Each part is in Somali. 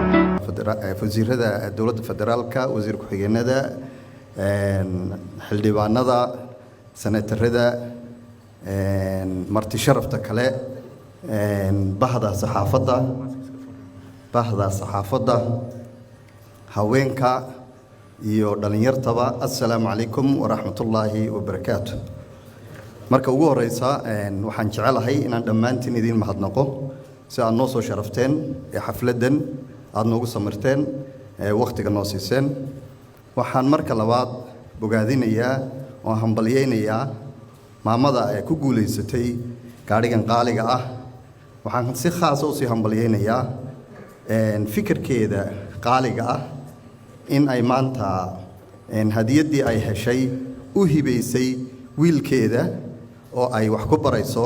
Wasiirada dowladda federaalka, wasiir ku-xigeenada, xildhibaanada, senatarada, marti sharafta kale, bahda saxaafadda, haweenka iyo dhallinyartaba, assalaamu calaykum waraxmatullaahi wabarakaatu. Marka ugu horeysa, waxaan jecelahay inaan dhammaantiin idiin mahadnaqo si aad noo soo sharafteen ee xafladdan aada noogu samirteen ee wakhtiga noo siiseen. Waxaan marka labaad bogaadinayaa oo hambalyaynayaa maamada ee ku guulaysatay gaadhigan qaaliga ah. Waxaan si khaasa usii hambalyaynayaa fikirkeeda qaaliga ah in ay maanta hadiyaddii ay heshay u hibaysay wiilkeeda oo ay wax ku barayso.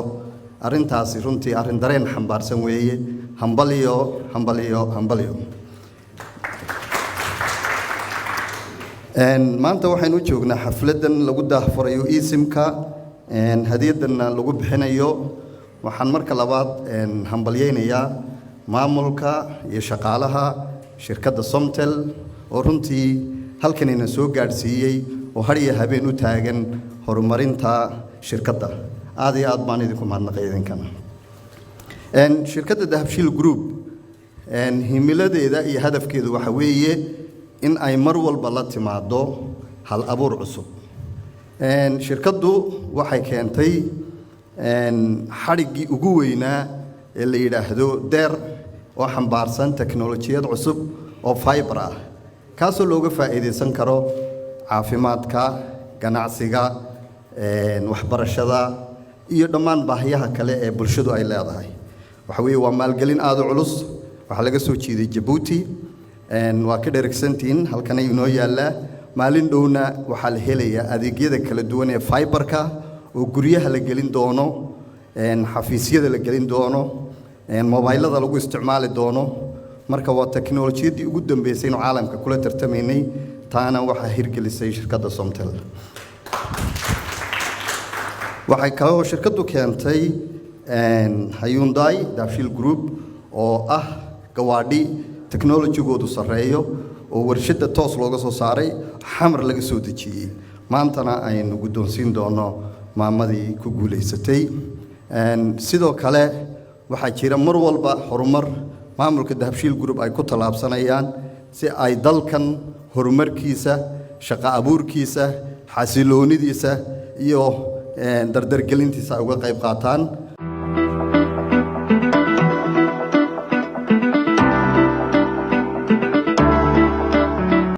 Arrintaasi runtii arrin dareen xambaarsan weeye. Hambalyo, hambalyo, hambalyo. Maanta waxaynu u joognaa xafladdan lagu daahfurayo eSIM-ka, hadiyaddanna lagu bixinayo. Waxaan marka labaad hambalyaynayaa maamulka iyo shaqaalaha shirkadda Somtel oo runtii halkanina soo gaadhsiiyey oo har iyo habeen u taagan horumarinta shirkadda. Aad iyo aad baan idinku mahadnaqay idinkana. Shirkadda Dahabshiil Group himiladeeda iyo hadafkeedu waxa weeye in ay mar walba la timaado hal abuur cusub. Shirkaddu waxay keentay xadhiggii ugu weynaa ee la yidhaahdo Deer oo xambaarsan teknolojiyad cusub oo fiber ah, kaasoo looga faa'iidaysan karo caafimaadka, ganacsiga, waxbarashada iyo dhammaan baahiyaha kale ee bulshadu ay leedahay. Waxa weeye waa maalgelin aada u culus. Waxaa laga soo jeeday Jabuuti, waa ka dheragsantihiin, halkan ayuu inoo yaallaa. Maalin dhowna waxaa la helayaa adeegyada kala duwan ee fiberka oo guryaha la gelin doono, xafiisyada la gelin doono, mobaylada lagu isticmaali doono. Marka waa teknolojiyaddii ugu dambeysay inuu caalamka kula tartamaynay. Taana waxaa hirgelisay shirkadda Somtel. Waxay kaloo shirkaddu keentay Hyundai Dahabshiil Group oo ah gawaadhi technologygoodu sarreeyo oo warshadda toos looga soo saaray, Xamar laga soo dejiyey. Maantana aynu guddoonsiin doono maamadii ku guulaysatay. Sidoo kale waxaa jira mar walba horumar maamulka Dahabshiil Group ay ku tallaabsanayaan si ay dalkan horumarkiisa, shaqo abuurkiisa, xasiloonidiisa iyo dardargelintiisa ay uga qayb qaataan.